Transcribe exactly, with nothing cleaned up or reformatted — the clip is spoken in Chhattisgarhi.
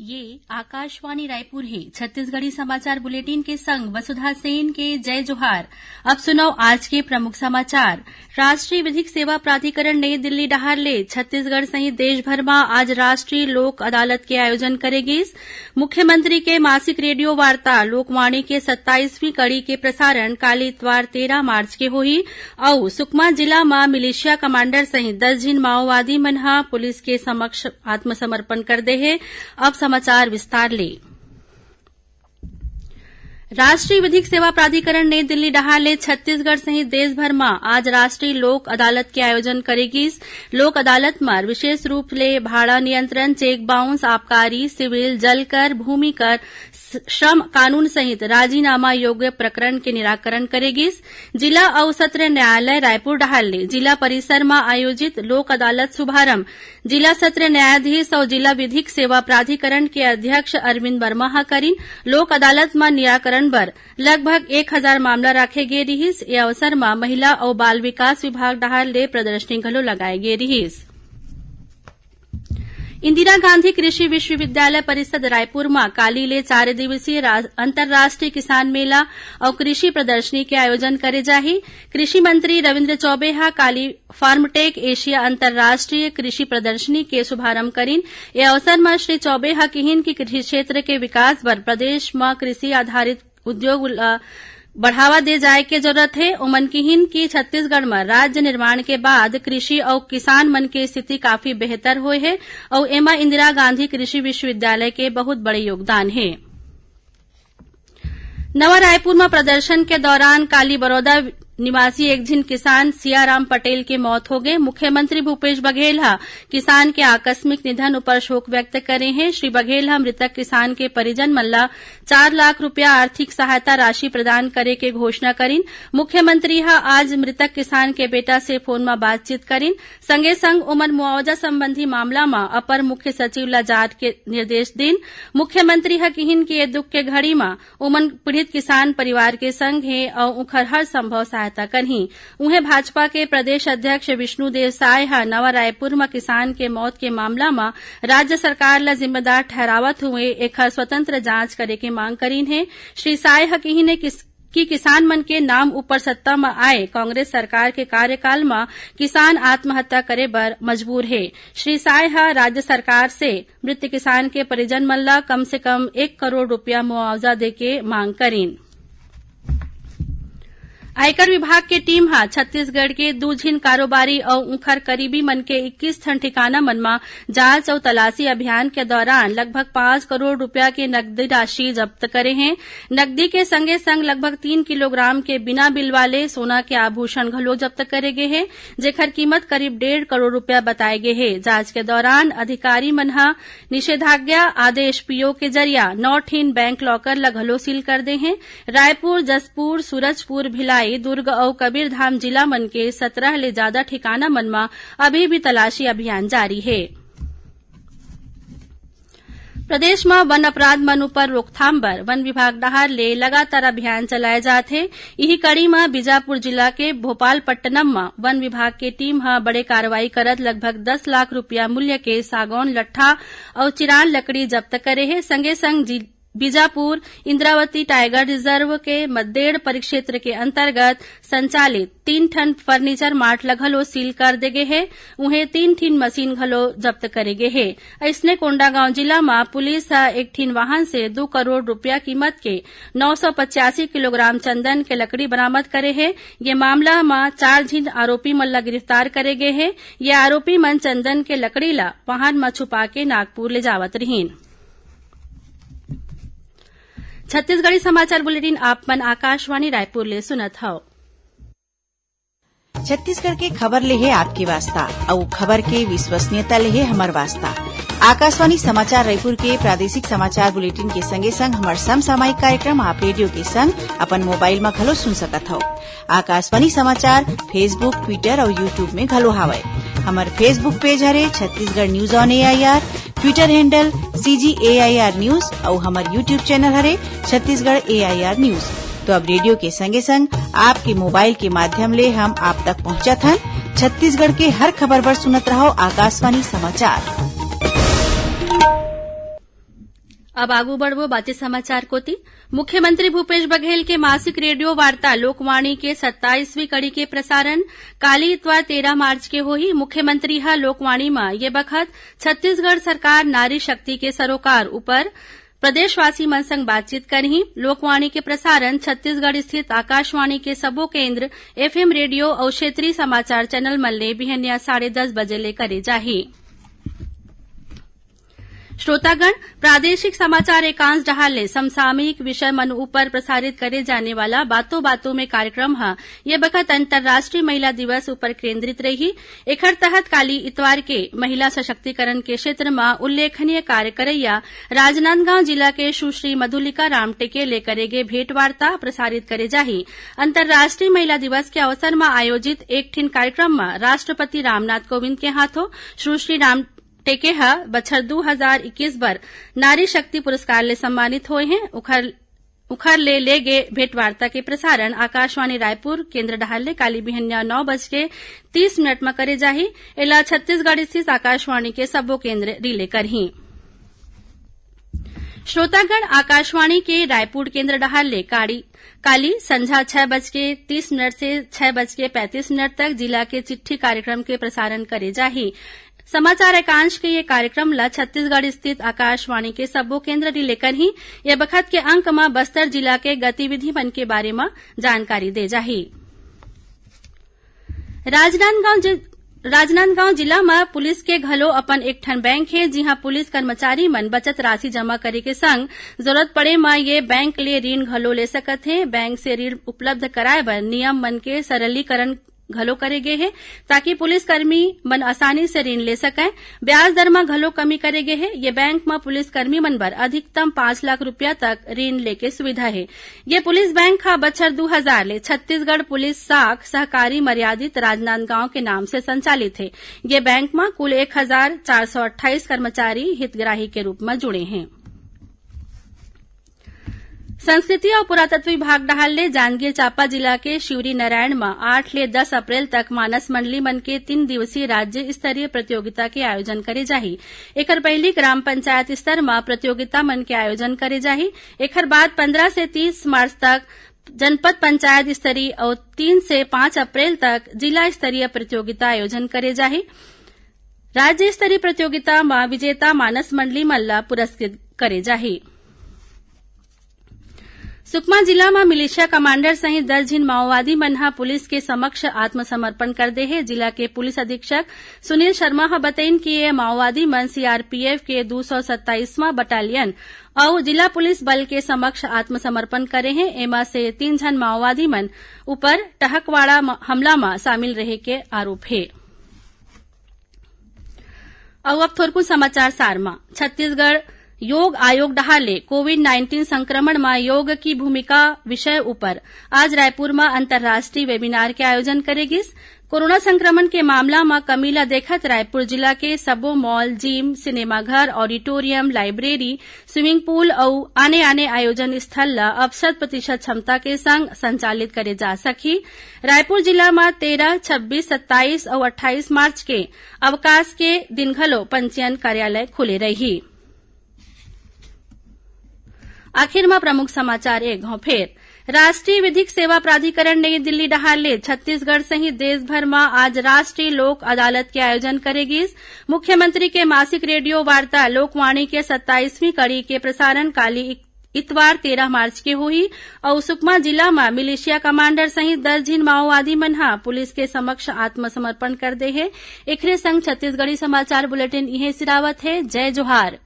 ये आकाशवाणी रायपुर हे। छत्तीसगढ़ी समाचार बुलेटिन के संग वसुधा सेन के जय जोहार। अब सुनव आज के प्रमुख समाचार। राष्ट्रीय विधिक सेवा प्राधिकरण नई दिल्ली डहार ले छत्तीसगढ़ सहित देश भर म आज राष्ट्रीय लोक अदालत के आयोजन करे गिस। मुख्यमंत्री के मासिक रेडियो वार्ता लोकवाणी के सत्ताईसवीं कड़ी के प्रसारण काली इतवार तेरह मार्च के होही। अउ सुकमा जिला म मिलिशिया कमांडर सहित दस झिन माओवादी मन ह पुलिस के समक्ष आत्मसमर्पण कर दे हे। अब समाचार विस्तार ले। राष्ट्रीय विधिक सेवा प्राधिकरण नई दिल्ली डहार ले छत्तीसगढ़ सहित देश भर म आज राष्ट्रीय लोक अदालत के आयोजन करे गिस। लोक अदालत म विशेष रूप ले भाड़ा नियंत्रण, चेक बाउंस, आबकारी, सिविल, जलकर, भूमि कर, स-, श्रम कानून सहित राजीनामा योग्य प्रकरण के निराकरण करे गिस। जिला अउ सत्र न्यायालय रायपुर डहार ले जिला परिसर म आयोजित लोक अदालत शुभारंभ जिला सत्र न्यायाधीश अउ जिला विधिक सेवा प्राधिकरण के अध्यक्ष अरविंद वर्मा ह करिन। लोक अदालत म निराकरण बर लगभग एक हजार मामला राखे गे रिहिस। ए अवसर म महिला अउ बाल विकास विभाग डहार ले प्रदर्शनी घलो लगाए गे रिहिस। इंदिरा गांधी कृषि विश्वविद्यालय परिसर रायपुर म काली ले चार दिवसीय रा-, अंतर्राष्ट्रीय किसान मेला अउ कृषि प्रदर्शनी के आयोजन करे जाही। कृषि मंत्री रविंद्र चौबे ह काली फार्मटेक एशिया अंतर्राष्ट्रीय कृषि प्रदर्शनी के शुभारंभ करिन। ए अवसर म श्री चौबे ह किहिन कि कृषि क्षेत्र के विकास बर प्रदेश म कृषि आधारित उद्योग ल बढ़ावा दे जाए के जरूरत हे। ओमन किहिन कि छत्तीसगढ़ म राज्य निर्माण के बाद कृषि अउ किसान मन के स्थिति काफी बेहतर होए हे अउ एमा इंदिरा गांधी कृषि विश्वविद्यालय के बहुत बड़े योगदान हे। नवा रायपुर म प्रदर्शन के दौरान काली बरौदा निवासी एक झिन किसान सियाराम पटेल के मौत हो गे। मुख्यमंत्री भूपेश बघेल ह किसान के आकस्मिक निधन ऊपर शोक व्यक्त करे हे। श्री बघेल ह मृतक किसान के परिजन मन ल चार लाख रुपया आर्थिक सहायता राशि प्रदान करे के घोषणा करिन। मुख्यमंत्री ह आज मृतक किसान के बेटा से फोन म बातचीत करिन। संगे संग ओमन मुआवजा संबंधी मामला म अपर मुख्य सचिव ल जांच के निर्देश दिन। मुख्यमंत्री ह किहिन कि ये दुख के घड़ी म ओमन पीड़ित किसान परिवार के संग हे अउ उंखर हर संभव सहायता करही। उहें, भाजपा के प्रदेश अध्यक्ष विष्णुदेव साय ह नवा रायपुर म किसान के मौत के मामला म राज्य सरकार ल जिम्मेदार ठहरावत हुए एखर स्वतंत्र जांच करे के मांग करीन हे। श्री साय ह किहिन हे कि कि किसान मन के नाम ऊपर सत्ता म आए कांग्रेस सरकार के कार्यकाल म किसान आत्महत्या करे बर मजबूर हे। श्री साय ह राज्य सरकार से मृत किसान के परिजन मन ल कम से कम एक करोड़ रुपया मुआवजा दे के मांग करीन। आयकर विभाग के टीम ह छत्तीसगढ़ के दू झिन कारोबारी अउ उंखर करीबी मन के इक्कीस ठन ठिकाना मन म जांच अउ तलाशी अभियान के दौरान लगभग पांच करोड़ रुपया के नकदी राशि जब्त करे हे। नकदी के संगे संग लगभग तीन किलोग्राम के बिना बिल वाले सोना के आभूषण घलो जब्त करे गे हे, जेखर कीमत करीब डेढ़ करोड़ रुपया बताए गे हे। जांच के दौरान अधिकारी मन ह निषेधाज्ञा आदेश पीओ के जरिया नौ ठिन बैंक लॉकर ल घलो सील कर दे हे। रायपुर, जशपुर, सूरजपुर, भिलाई, दुर्ग अउ कबीरधाम जिला मन के सत्रह ले जादा ठिकाना मन म अभी भी तलाशी अभियान जारी हे। प्रदेश म वन अपराध मन उपर रोकथाम बर वन विभाग डहार ले लगातार अभियान चलाए जात हे। इही कड़ी म बीजापुर जिला के भोपालपट्टनम म वन विभाग के टीम ह बड़े कार्रवाई करत लगभग दस लाख रुपया मूल्य के सागौन लट्ठा अउ चिरान लकड़ी जब्त करे हे। संगे संग जि-, बीजापुर इंद्रावती टाइगर रिजर्व के मद्देड़ परिक्षेत्र के अंतर्गत संचालित तीन ठन फर्नीचर मार्ट ल घलो सील कर दे गे हे। उहें, तीन ठिन मशीन घलो जब्त करे गे हे। अइसने, कोंडागांव जिला म पुलिस ह एक ठिन वाहन से दू करोड़ रुपया कीमत के नौ सौ पचासी किलोग्राम चंदन के लकड़ी बरामद करे हे। ये मामला म चार झिन आरोपी मन ल गिरफ्तार करे गे हे। ये आरोपी मन चंदन के लकड़ी ल वाहन म छुपा के नागपुर ले जावत रिहिन। छत्तीसगढ़ी समाचार बुलेटिन आप मन आकाशवाणी रायपुर ले सुनत हव। छत्तीसगढ़ के खबर ले हे आपके वास्ता, अउ खबर के विश्वसनीयता ले हे हमर वास्ता। आकाशवाणी समाचार रायपुर के प्रादेशिक समाचार बुलेटिन के संगे संग हमर समसामयिक कार्यक्रम आप रेडियो के संग अपन मोबाइल म घलो सुन सकत हव। आकाशवाणी समाचार Facebook, Twitter अउ YouTube में घलो हावय। हमर Facebook पेज हरे Chhattisgarh news on AIR, Twitter handle CG AIR news अउ हमर YouTube चैनल हरे छत्तीसगढ़ एआईआर न्यूज। तो अब रेडियो के संगे संग आपके मोबाइल के माध्यम ले हम आप तक पहुंचत हन। छत्तीसगढ़ के हर खबर बर सुनत रहव आकाशवाणी समाचार। अब आगू बढ़बो बाचे समाचार कोति। मुख्यमंत्री भूपेश बघेल के मासिक रेडियो वार्ता लोकवाणी के सत्ताईसवीं कड़ी के प्रसारण काली इतवार तेरह मार्च के होही। मुख्यमंत्री ह लोकवाणी म ये बखत छत्तीसगढ़ सरकार नारी शक्ति के सरोकार ऊपर प्रदेशवासी मन संग बातचीत करही। लोकवाणी के प्रसारण छत्तीसगढ़ स्थित आकाशवाणी के सबो केंद्र, एफएम रेडियो अउ क्षेत्रीय समाचार चैनल मन ले बिहनिया साढ़े दस बजे ले करे जाही। श्रोतागण, प्रादेशिक समाचार एकांश डहार ले समसामयिक विषय मन ऊपर प्रसारित करे जाने वाला बातों बातों में कार्यक्रम ह ये बखत अंतर्राष्ट्रीय महिला दिवस ऊपर केंद्रित रही। एखर तहत काली इतवार के महिला सशक्तिकरण के क्षेत्र म उल्लेखनीय कार्य करैया राजनांदगांव जिला के सुश्री मधुलिका रामटेके ले करे गे भेंटवार्ता प्रसारित करे जाही। अंतर्राष्ट्रीय महिला दिवस के अवसर म आयोजित एक ठिन कार्यक्रम म राष्ट्रपति रामनाथ कोविंद के हाथों सुश्री रामटेके ह बछर दू हजार इक्कीस बर नारी शक्ति पुरस्कार ले सम्मानित होए हें। उखर उखर ले ले गे भेंटवार्ता के प्रसारण आकाशवाणी रायपुर केंद्र डहार ले काली बिहनिया नौ बज के तीस मिनट म करे जाही। एला छत्तीसगढ़ स्थित आकाशवाणी के सबो केंद्र रिले करही। श्रोतागण, आकाशवाणी के रायपुर केंद्र डहार ले काली, काली संझा छह बज के तीस मिनट से छह बज के पैंतीस मिनट तक जिला के चिट्ठी कार्यक्रम के प्रसारण करे जाही। समाचार एकांश के ये कार्यक्रम ला छत्तीसगढ़ स्थित आकाशवाणी के सबो केंद्र रिले करही। ये बखत के अंक म बस्तर जिला के गतिविधि मन के बारे म जानकारी दे जाही। राजनांदगांव जि-, राजनांदगांव जिला म पुलिस के घलो अपन एक ठन बैंक हे, जिहां पुलिस कर्मचारी मन बचत राशि जमा करे के संग जरूरत पड़े म ये बैंक ले ऋण घलो ले सकत हे। बैंक से ऋण उपलब्ध कराए बर नियम मन के सरलीकरण घलो करे गे हे, ताकि पुलिसकर्मी मन आसानी से ऋण ले सकय। ब्याज दर म घलो कमी करे गे हे। ये बैंक म पुलिसकर्मी मन बर अधिकतम पाँच लाख रुपया तक ऋण लेके सुविधा हे। ये पुलिस बैंक ह बछर दू हजार ले छत्तीसगढ़ पुलिस साख सहकारी मर्यादित राजनांदगांव के नाम से संचालित हे। ये बैंक म कुल एक हजार चार सौ अट्ठाईस कर्मचारी हितग्राही के रूप म जुड़े हें। संस्कृति अउ पुरातत्व विभाग डहार ले जांजगीर चांपा जिला के शिवरी नारायण म आठ ले दस अप्रैल तक मानस मंडली मन के तीन दिवसीय राज्य स्तरीय प्रतियोगिता के आयोजन करे जाही। एकर पहिली ग्राम पंचायत स्तर म प्रतियोगिता मन के आयोजन करे जाही। एकर बाद पंद्रह से तीस मार्च तक जनपद पंचायत स्तरीय अउ तीन से पाँच अप्रैल तक जिला स्तरीय प्रतियोगिता आयोजन करे जाही। राज्य स्तरीय प्रतियोगिता म विजेता मानस मंडली मन ल पुरस्कृत करे जाही। सुकमा जिला म मिलिशिया कमांडर सहित दस झिन माओवादी मन ह पुलिस के समक्ष आत्मसमर्पण कर दे हे। जिला के पुलिस अधीक्षक सुनील शर्मा ह बतइन कि ये माओवादी मन सीआरपीएफ के दू सौ सत्ताईसवां बटालियन अउ जिला पुलिस बल के समक्ष आत्मसमर्पण करे हें। एमा से तीन झन माओवादी मन ऊपर टहकवाड़ा म-, हमला म शामिल रहे के आरोप हे। अउ अब थोरकुन समाचार सार म। छत्तीसगढ़ योग आयोग डहार ले कोविड नाइन्टीन संक्रमण म योग की भूमिका विषय ऊपर आज रायपुर म अंतर्राष्ट्रीय वेबिनार के आयोजन करे गिस। कोरोना संक्रमण के मामला म कमी ल देखत रायपुर जिला के सबो मॉल, जिम, सिनेमाघर, ऑडिटोरियम, लाइब्रेरी, स्विमिंग पूल अउ आने-आने आयोजन स्थल ल अब शत प्रतिशत क्षमता के संग संचालित करे जा सकही। रायपुर जिला म तेरह, छब्बीस, सत्ताईस अउ अट्ठाईस मार्च के अवकाश के दिन घलो पंजीयन कार्यालय खुले रही। आखिर म प्रमुख समाचार एक घाव फेर। राष्ट्रीय विधिक सेवा प्राधिकरण नई दिल्ली डहार ले छत्तीसगढ़ सहित देश भर म आज राष्ट्रीय लोक अदालत के आयोजन करे गिस। मुख्यमंत्री के मासिक रेडियो वार्ता लोकवाणी के सत्ताईसवीं कड़ी के प्रसारण काली इक-, इतवार तेरह मार्च के होही अउ सुकमा जिला म मिलिशिया कमांडर सहित दस झिन माओवादी मन ह पुलिस के समक्ष आत्मसमर्पण कर दे हे। एखरे संग छत्तीसगढ़ी समाचार बुलेटिन इहें सिरावत हे। जय जोहार।